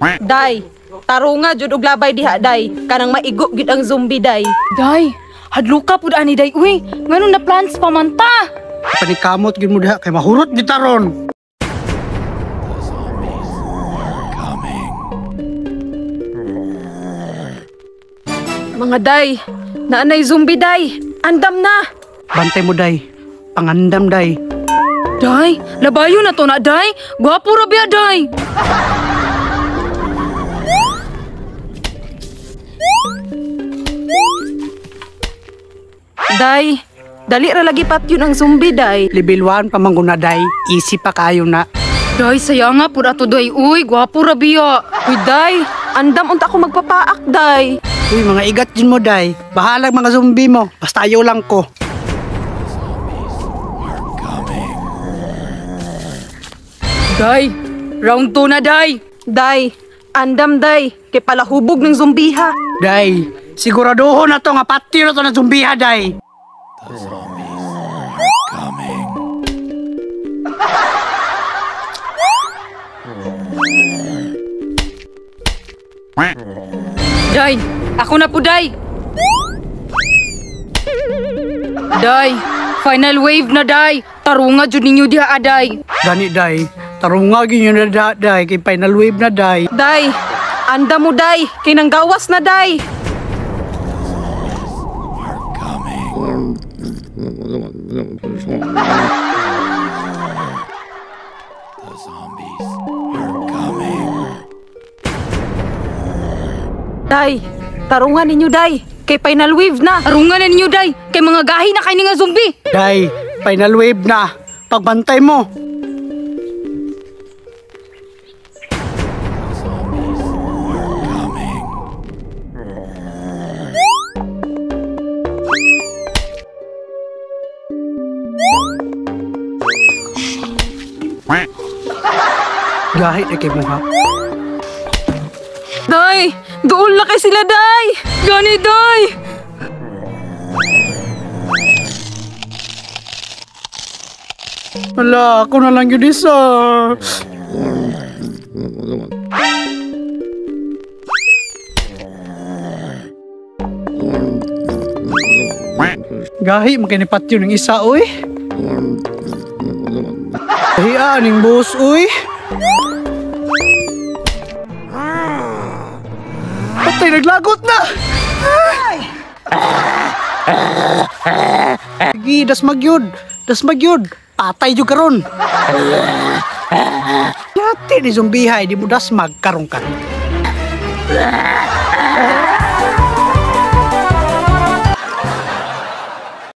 Day, tarunga jud og labay diha, day. Kanang maigo gyud ang zombie, day. Day, hadluka pud ani, day. Uy, ngano na plans pa man ta? Panikamot gyud mo diha kay mahurot gyud taron. Mga day, naanay zombie, day. Andam na. Bantay mo, day. Pangandam, day. Day, labayo na to na, day. Gwapo ra biya, day. Day, dali ra lagi patyon ang zombie, day. Level 1 pa man guna, day. Easy pa kayo na. Day, saya nga pud ato, day. Uy, gwapo ra biya. Uy, day, andam unta ako magpapaak, day. Uy, mga igat din mo, day. Bahalag mga zombie mo. Basta ayaw lang ko. Day, round 2 na, day. Day, andam, day. Kay palahubog ng zombie ha. Day, siguraduho na to nga patyo na to na zombie ha, day. Day, ako na po, day. Day, final wave na, day. Tarunga jud ninyo diha, day. Gani, day. Tarunga gyud yun na, day. Kay final wave na, day. Day, andam mo, day. Kay nanggawas na, day. Day, tarungan ninyo, day. Kay final wave na. Tarunga na ninyo, day. Kay mga gahi na kay nga zombie. Day, final wave na. Pagbantay mo. Gahi na kay mo ha. Day, duol na kay sila, day. Gani, day. Wala, ako na lang yun isa. Gahi, makinipat yun ng isa, uy. Gahi, aning boss, uy. Patay, naglagot na! Sige, dasmag yun. Dasmag yun. Patay yun karon. Yati ni zombihay, di mo dasmag karong ka.